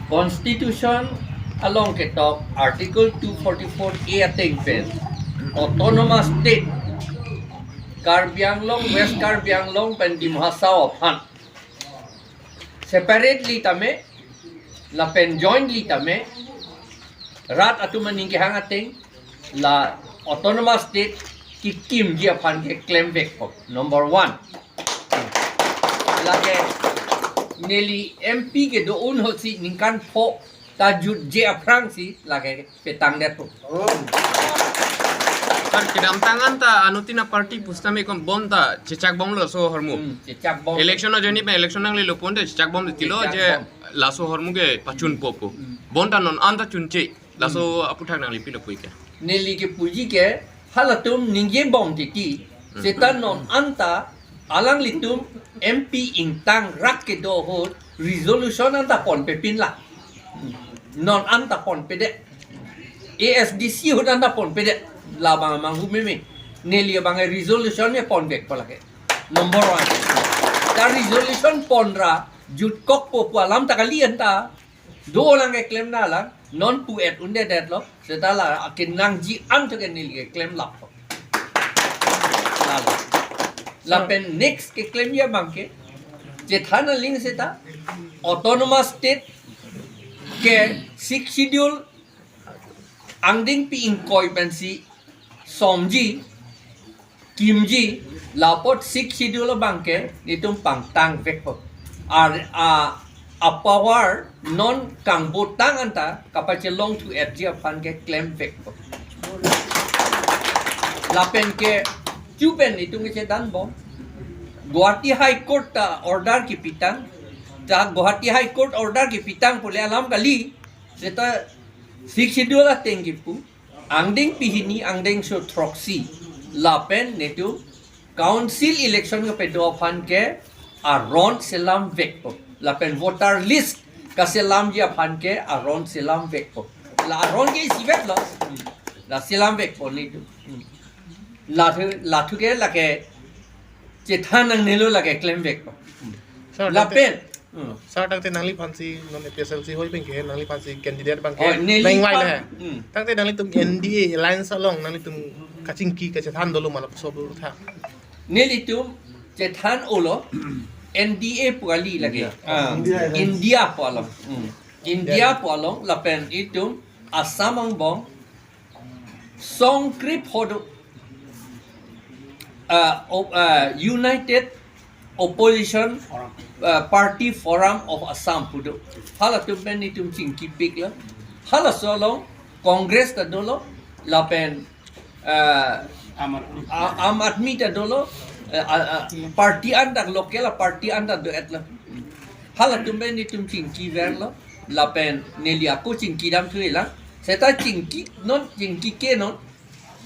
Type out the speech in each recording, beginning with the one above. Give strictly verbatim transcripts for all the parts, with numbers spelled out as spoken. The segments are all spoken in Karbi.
Constitution along ketok Article two forty-four A ateng pen Autonomous State Karbi Anglong, West Karbi Anglong pen Dima Hasao aphan separately tame lapen jointly tame rat atum aning kehang ateng la Autonomous State kekimji aphan ke klemvekpo. Number one. Lake neli M P kedo-un ahutsi ningkan pho ta jutje aphrangsi lake petangdetpo. Sir, kedamtang anta anuttin aparty pusitame kon bonta chechakbomlo laso ahormu. Hmm, chechakbom. Election ajoine pen election nanglelo ponte chechakbomtilo je chechakbom. Laso ahormu ke pachunpo pu. Hmm. Bonta non anta chunche. Laso aputhak nangli pilo puike. Neli kepuji ke halatum ningjebom titi. Hmm. Seta non anta alanglitum M P ingtangrak kedo ahut resolution anta ponpepinlang. Non anta ponpedet. A S D C ahut anta ponpedet. Labang amanghu meme. Neli abang resolution ne ponvekpo lake. Number one. Ta resolution ponra jutkokpo pu alam ta kali anta. Dolang keklemnanglang, non pu-et undedetlo, seta la akenangji anto ke neli keklemlappo. Lalo. Lapen next keklemji abang ke, chethan aling seta, Autonomous State ke Sixth Schedule angdengpi ingkoi pensi somji, kimji, lapot Sixth Schedule abang ke netum pangtangvekpo. Ar a, a power non kangbotang anta kapachelongthu-etji aphan ke klemvekpo. Lapen ke chupen netum kechedanbom. Guwahati High Court ta order kepitang. Ta Guwahati High Court order kepitang pule alam kali. Seta Sixth Schedule ateng kipu. Angdengpi hini angdengso throksi lapen netum council election kapedo aphan ke aron selamvekpo. Lapen voter list kaselamji aphan ke aron selamvekpo. La aron ke isivetlo. La selamvekpo netum. Lathu, lathu ke lake chethan nangnelo lake klemvekpo. Sir, lapen Hmm. Sir, tangte nangliphansi non A P H L C hoi pen ke nangliphansi candidate abang ke Oh, neli nang-ingvai pan- le. Hmm. Tangte nanglitum N D A alliance along nanglitum kachingki kachethan dolo ma lapuson dolo tha. Nelitum chethan-olo N D A pu kali lake. India. Ah, India. India pu along. Hmm. India India. Pu along lapen itum Assam angbong Songkrip hodo, uh, o-, uh, United Opposition, uh, Party Forum of Assam pudo. Halatum pen netum chingkipiklo. Halaso along Congress ta dolo, lapen, uh, Aam Aadmi. A-, Aam Aadmi ta dolo, uh, uh, uh, party anta local party anta do-etlo. Halatum pen netum chingkiverlo. Lapen neli ako chingkidamthulang. Seta chingki non, chingkike non.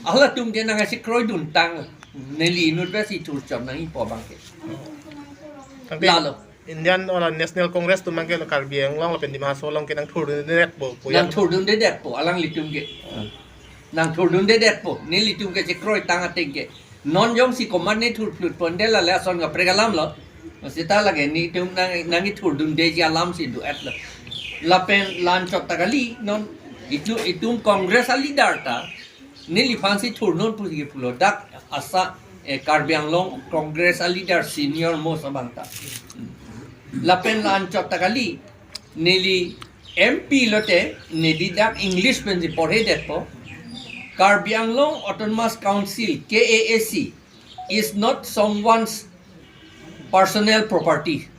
Halatum ke nangchekroi duntang. Neli inut besi thurchom nangjipo abang ke. Tapi Lalo. Indian ola National Congress atum abang ke lo Karbi Anglong lapen Dima Hasao along ke nangthurdundedetpo. Nangthurdundedetpo alanglitum ke. Nangthurdundedetpo. Nelitum kechekroitang ateng ke. Non jongsi komat ne thurphlut ponte la le ason kaprek alamlo. Seta lake netum nang, nangthurdundeji alamsi do-etlo. Lapen la-anchot ta kali non itu, itum Congress aleader ta. Neliphansi thurnon pusi pulo dak asa, eh, Karbi Anglong Congress aleader senior most abang ta. Lapen la-anchot ta kali neli M P lote neli dak English pensi porhedetpo. Karbi Anglong Autonomous Council, K A A C, is not someone's personal property.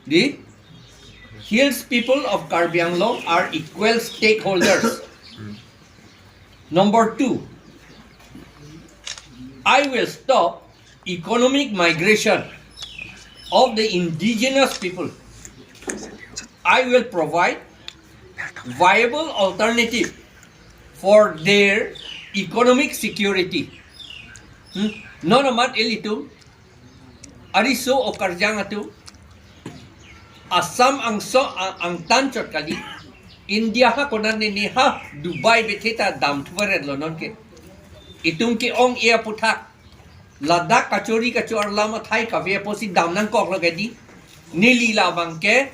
The hills people of Karbi Anglong are equal stakeholders. Number two, I will stop economic migration of the indigenous people. I will provide viable alternative for their economic security. Hmm? Non amat ilitum, ariso o karjang atum, Assam angso a-, angtan chot kali, India ha konat ne ne ha Dubai bethe ta damthuvaretlo non ke. Itum ke-ong-e aputhak, ladak kachori kacho-ar lam athai kave apotsi dam nangkoklo ke di, neli labang ke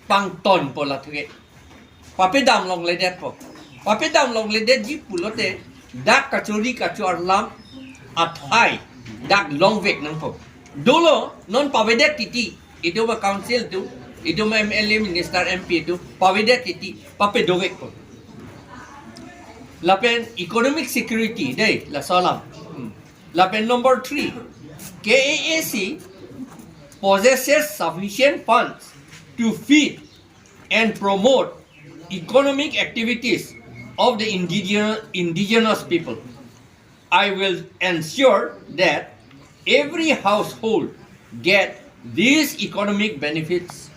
pangtonpo lathu ke. Papedam longledetpo. Papedam longledetji pulote dak kachori kacho arlam athai dak longvek nangpo. Dolo non pavedet titi, itum a-council atum, itum a-M L A, minister, M P atum pavedet titi, papedovekpo. Lapen economic security dei, laso alam. Hmm. Lapen number three, K A A C possesses sufficient funds to feed and promote economic activities of the indigenous, indigenous people. I will ensure that every household get these economic benefits.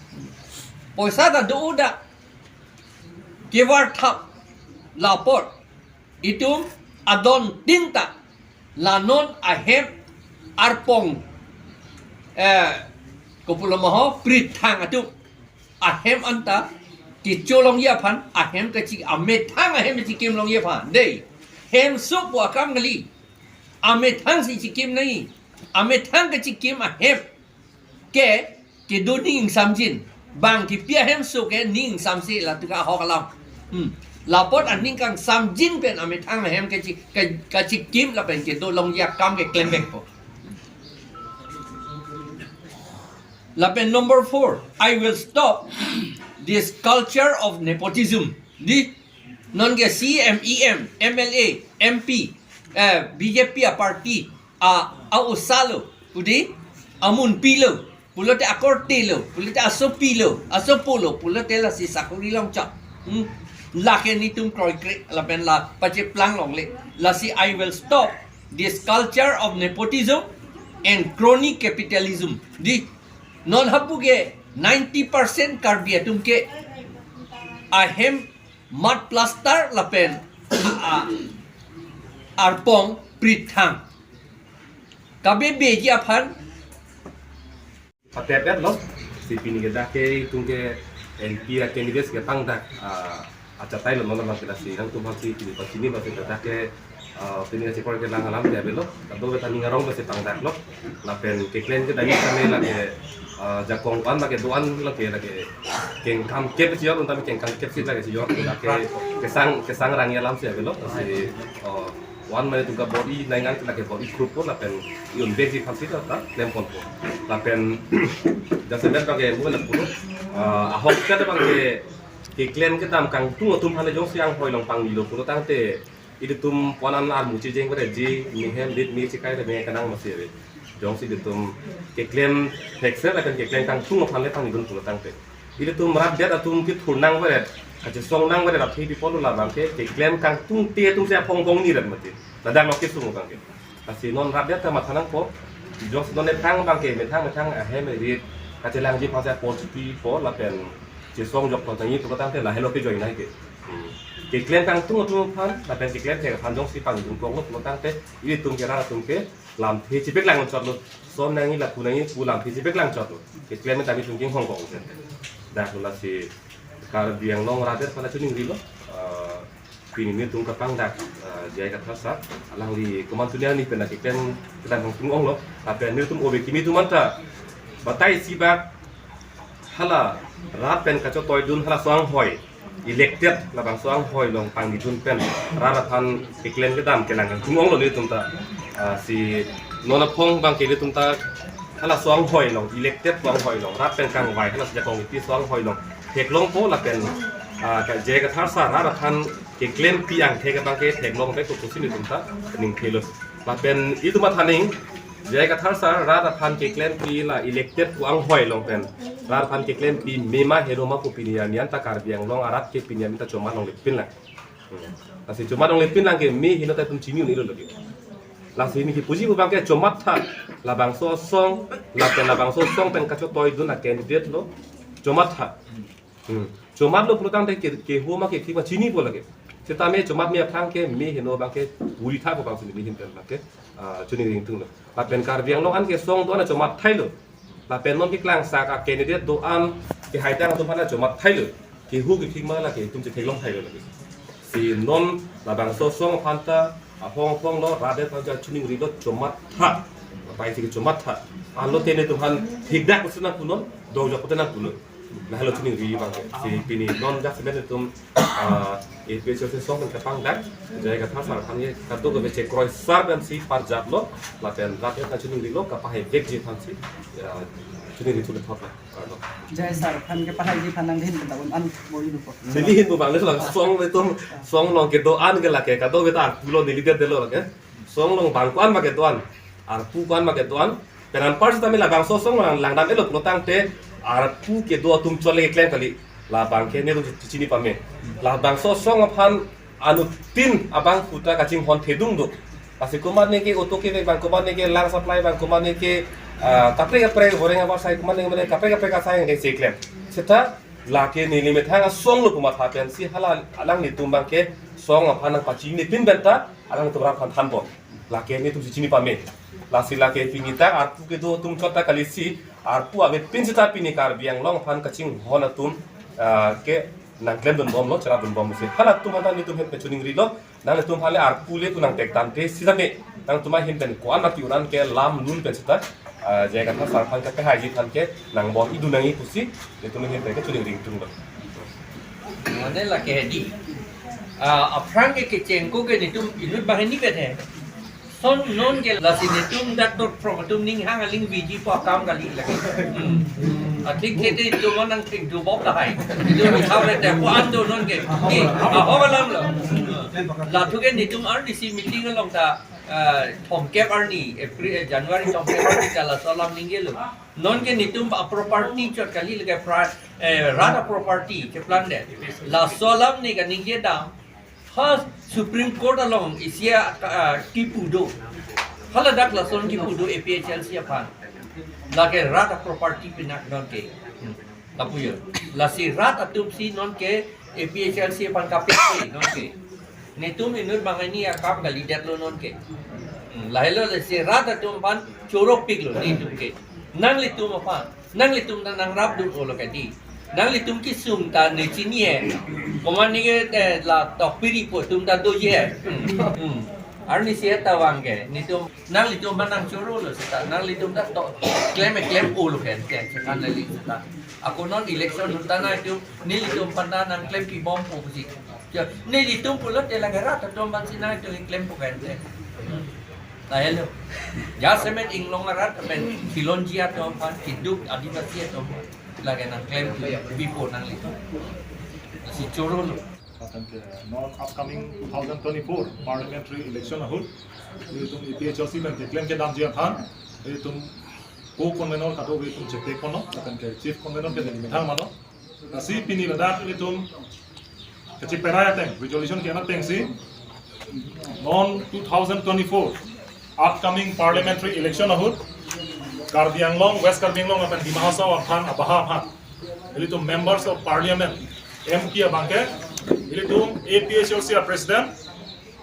Poisa ta do-o dak, kevar thap, lapot itum adontin ta la non ahem arpong, eh, kopulo ma ho, prit thang atum ahem anta kecho longji aphan, ahem kachi, amethang ahem kachikim longji aphan dei. Hemso pu akam kali. Amethang si chikim nangji. Amethang kachikim ahem ke, kedo ning ingsamjin. Bang kipi ahemso ke ning ingsamse, latum ke ahok alam. Hmm. Lapot aning kangsamjin pen amethang ahem kachi, ka, kachikim lapen kedo longji akam ke klembekpo. Lapen number four, I will stop this culture of nepotism. Dei, non ke C M, E M, M L A, M P, eh, B J P a-party a, a-osa lo, pu dei, amunpi lo, pulote akorte lo, pulote asopi lo, asopo lo, pulote lasi sakori longchot. Hmm. Lake netum kroikre, lapen la pacheplang longle. Lasi I will stop this culture of nepotism and crony capitalism. Dei, non hapu ke ninety percent Karbi atum ke ahem mud plaster lapen a, arpong prit thang. Kabebeji aphan patep-et lo, si pini ke dak ke itum ke M P a-candidates ke pangdak, ah, achatai lo, non abang ke lasi nangtum aphan si pini pachini, lasi ke dak ke, ah, pini ke chikor kelang alam ke avelo, kado ke ta ning arong si pangdak lo, lapen keklem ke dai kami lake, ah, jakong pan lake doan lake, lake kengkam kep si jor, untam kengkam kep si lake si jor, lake kesang, kesang rang alam si avelo, si, oh, one mane itum ke bor-i nangji, lake bor-i group po, lapen i-unvek si aphan si ta klem ponpo. Lapen jasemet abang ke mo lapu, ah, ahok kat abang ke keklem kedam kangtung atum aphan jongsi anghoi along pangnilo pulo tangte, ilitum ponan armu chejeng bere ji, mihem dit mi chikai re me kanang masi re. Jongsi ilitum keklem thekser lapen keklem kangtung aphan le pangnidun pulo tangte, ilitum rapdet atum kethurnang beret, kachesongnang beret, athe pi pulo labang ke keklem kangtungte atum si aphong phong ni ret mati. Ladak lo kesung abang ke. Lasi non rapdet ta matha nangpo. Jongsi non methang abang ke, methang methang ahem rit kachelangji aphan si apor chipipo lapen chesong jokpo tangji pulo tangte lahelo kejoi nai ke. Hmm. Keklem kangtung atum aphan lapen keklem thek aphan jongsi pangnidun konglo pulo tangte, ilitum ke rat atum ke lamthe chipeklang chotlo. Son nangji, lapu nangji pu lamthe chipeklang chotlo. Keklem ta ilitum ke hong kong sen. Dak lo lasi Karbi Anglong rat aphan chiningrilo. Ah, pini netum kapangdak, ah, J I Kathar sir, alangli komantu ni ani pen keklem kedam kangtung onglo, lapen netum obe kimi atum anta batai si bak hala rat pen kachotoidun, hala so anghoi, elected labangso anghoi along pangnidun pen rat aphan keklem kedam kelang kangtung onglo netum ta, ah, si non aphong abang ke netum ta hala so anghoi along, elected so anghoi along, rat pen kangvai hala si jakong kipi so anghoi along theklongpo lapen, ah, ka J I Kathar sir rat aphan keklempi angthek abang ke theklongvekpo pusi netum ta ningthelo. Lapen itum mathaning, J I Kathar sir rat aphan keklempi la elected ko anghoi along pen rat aphan keklempi me ma heno ma pu pini arni anta Karbi Anglong arat ke pini arni ta chomat longlepin lang. Hmm. Lasi chomat longlepin lang ke me heno ta itum chini un-elo lagi. Lasi neli kipuji pu abang ke chomat tha, labangso asong, lapen labangso asong pen kachotoidun a-candidate lo, chomat tha. Hmm. Chomatlo pulo tangte ke, kehoma kethik ma chinipo lake. Setame chomat me aphrang ke me heno abang ke puri tha pu abang si neli ahin pen abang ke, ah, choningri ingtunglo. Lapen Karbi Anglong an ke asong do-an chomat thailo. Lapen non keklangsak a-candidate do-an ke haitang atum aphan chomat thailo. Keho kethik ma lake itum chetheklong thailo lake. Si non labangso asong aphan ta ahong ahong lo, rat aphan ta choningrilo, chomat tha. Pai si chomat tha. Anlo te netum aphan thikdak pusi nangpunon, dong jok pusi nangpunon. Lahelo choningri abang ke. Si pini non jasemet atum, ah, A P H L C asong pen kepangdak, J I Kathar sar aphan ke kadokave chekroi sar pen si parjaplo, lapen rat aphan choningrilo, kapahai vekji aphan si, ah, choningri thule thot la. J I sar aphan kepahai ji aphan nanghin pen tabun an bor-idupo. Neli hin pu abang le la song atum, song along kedo-an ke lake, kadokave ta arpu lo neli det detlo lake. Song along bang ko-an ma kedo-an, arpu ko-an ma kedo-an. Pen anpar sitame labangso song lang langdam-etlo pulotangte arpu kedo atum chot le keklem kali. Labang ke netum chini pame. Labangso song aphan anuttin abang puta kachinghon thedung do. Lasi komatne ke auto kevek abang, komatne ke lang supply abang, komatne ke, ah, kaprek kaprek goreng abar asai, komatne ke kaprek kaprek asai yang keklem. Seta lake neli methang asong lo pu matha pen si hala alanglitum abang ke song aphan nangpachinine pin pen ta alanglitum rat aphan thanpo. Lake netum si chini pame. Lasi lake pini ta arpu kedo atum chot ta kali si arpu avepin seta pini Karbi Anglong aphan kachinghon atum, ah, ke nangklemdunbomlo, cherapdunbom si. Halatum aphan ta netum ahin pen choningrilo, nanglitum aphan le arpu le tu nangtek tangte sitame nangtum ahin pen ko-an mati uran ke lam lun pen seta, ah, J I Kathar sar aphan kepahaiji aphan ke nangbor-idun nangji pusi netum ahin pen ke choningri ingtunglo. Mane lake hedi. Ah, aphrang ke kechengko ke netum inut banghini vet he. Lason non ke lasi netum dak dot from atum ning hang aling biji po akam kali lake. Hmm. Athik ke te itum nangthik dobom lahai. Itum ithau le te po an do non ke. Ni, ah, ho alam lo. Lathu ke netum arnisi meeting along ta, ah, thomkep arni, April, eh, January thomkep arni ta laso alam ningjelo. Non ke netum a-property chot kali lake pra-, eh, rat a-property cheplang det. Laso alam ni kaningje dam. Ha Supreme Court along isi a, ah, kipu do. Haladak lason kipu do A P H L C aphan. Lake rat a-property pinak non ke. Hmm. Lapu yo. Lasi rat atum si non ke A P H L C aphan kapekpe non ke. Netum inut banghini akam kalidetlo non ke. Hmm, lahelo lasi rat atum aphan chorokpiklo netum ke. Nanglitum aphan, nanglitum ta nangrapdun-olo kedi. Nanglitum kesung ta ne chini he. Komatne ke, eh, la tokpiri po atum ta doji he. Hmm, hmm. Arnisi ta vang ke. Netum, nanglitum aphan nangchorolo seta. Nanglitum ta to klem klem-olo ke. Ke, sekan lali seta. Ako non election ahut ta nangtum, nelitum aphan ta nangklempibompo pusi. Ya, nelitum pulote lake rat atum aphan si nangtum klempo kente. Lahelo. Jasemet inglong arat pen Khilonjia atum aphan, keduk Adivasi atum aphan lake nangklempipo nanglitum. Si chorolo. Lapen ke non upcoming two thousand twenty-four parliamentary election ahut, itum A P H L C pen keklem kedamji aphan, itum co-convenor kadokave itum chetek kono, lapen ke chief convenor ke neli methang mano. Lasi pini ladak itum kacheperai ateng, resolution ke-en ateng si, non two thousand twenty-four upcoming parliamentary election ahut, Karbi Anglong, West Karbi Anglong lapen Dima Hasao aphan, abaha aphan, ilitum members of parliament, M P abang ke, ilitum A P H L C a president,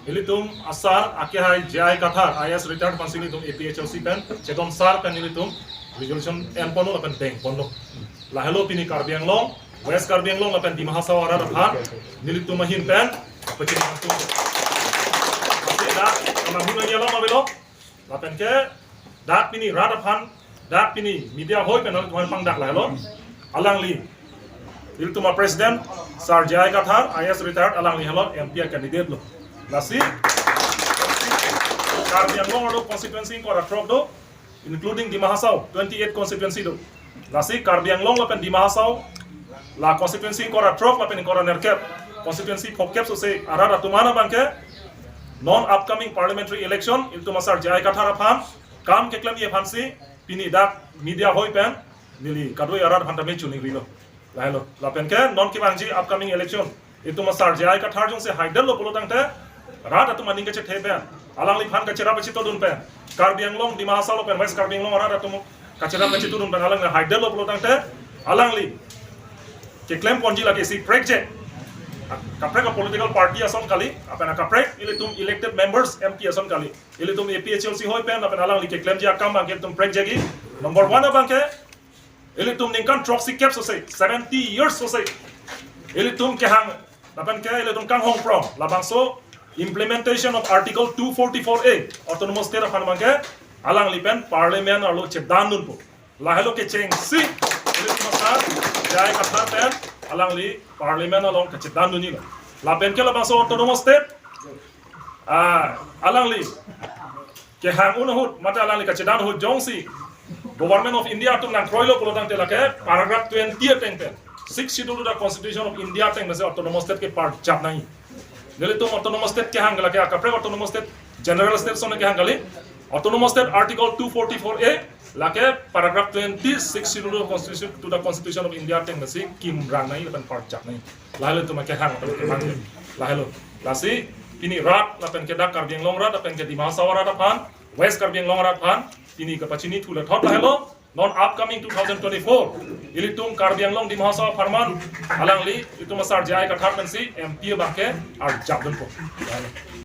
ilitum asar akehai J I Kathar, I A S retired aphan si ilitum A P H L C pen, chedon sar pen ilitum resolution enponlo lapen dengponlo. Lahelo pini Karbi Anglong, West Karbi Anglong lapen Dima Hasao arat aphan, nelitum ahin pen, pachini angtung. Pasti dak, kamahun lagi alam avelo, lapen ke, dak pini rat aphan, dak pini media hoi pen nangtuhan pangdak lahelo, alangli. Ilitum a president, Sir J I Kathar, I A S retired, alangli helo M P a candidate lo. Lasi, Karbi Anglong arlo constituency ingkoi ra throk do, including Dima Hasao, twenty-eight constituency do. Lasi Karbi Anglong lapen Dima Hasao, la constituency ingkoi ra throk lapen ingkoi ra nerkep, constituency phokep sose arat atum an abang ke, non upcoming parliamentary election, ilitum asar J I Kathar aphan, kam keklemji aphan si, pini dak media hoi pen, neli kadokave arat aphan tame choningrilo. Lahelo, lapen ke non kevangji upcoming election, itum asar J I Kathar jongsi haidetlo pulotangte, rat atum aning kachethe pen, alangliphan kacherap kachetodun pen, Karbi Anglong, Dima Hasao lapen West Karbi Anglong arat atum kacherap kachetodun pen alangli haidetlo pulotangte, alangli keklemponji lake isi prekjak. Kaprek a political party ason kali, lapen kaprek ilitum elected members M P ason kali. Ilitum A P H L C hoi pen, lapen alangli keklemji akam abang ke ilitum prekjak-i. Number one abang ke, ilitum ningkan throksi kep sose, seventy years sose, ilitum kehang, lapen ke ilitum kanghong prong, labangso implementation of Article two forty-four A, Autonomous State aphan abang ke, alangli pen Parliament arlo chedandunpo. Lahelo kechengsi, ilitum asar, J I Kathar pen alangli Parliament along kachedandunji lo. Lapen ke labangso Autonomous State, ah, alangli kehang un ahut, mate alangli kachedan ahut jongsi Government of India atum nangkroilo pulo tangte lake paragraph twenty ateng pen, Sixth Schedule to the Constitution of India ateng pensi Autonomous State ke parjap nangji. Nelitum Autonomous State kehang ke lake akaprek Autonomous State, General State ason kehang kali. Autonomous State Article two forty-four A, lake paragraph twenty, Sixth Schedule to the Constitution, to the Constitution of India ateng pensi kimrang nangji lapen parjap nangji. Lahelo itum akehang lapen kemang. Lahelo. Lasi pini rat lapen ke dak Karbi Anglong rat lapen ke Dima Hasao rat aphan, West Karbi Anglong rat aphan pini kapachini thu lathot lahelo. Non upcoming two thousand twenty-four, ilitum Karbi Anglong Dima Hasao apharman alangli itum asar J I Kathar pensi M P abang ke arjapdunpo.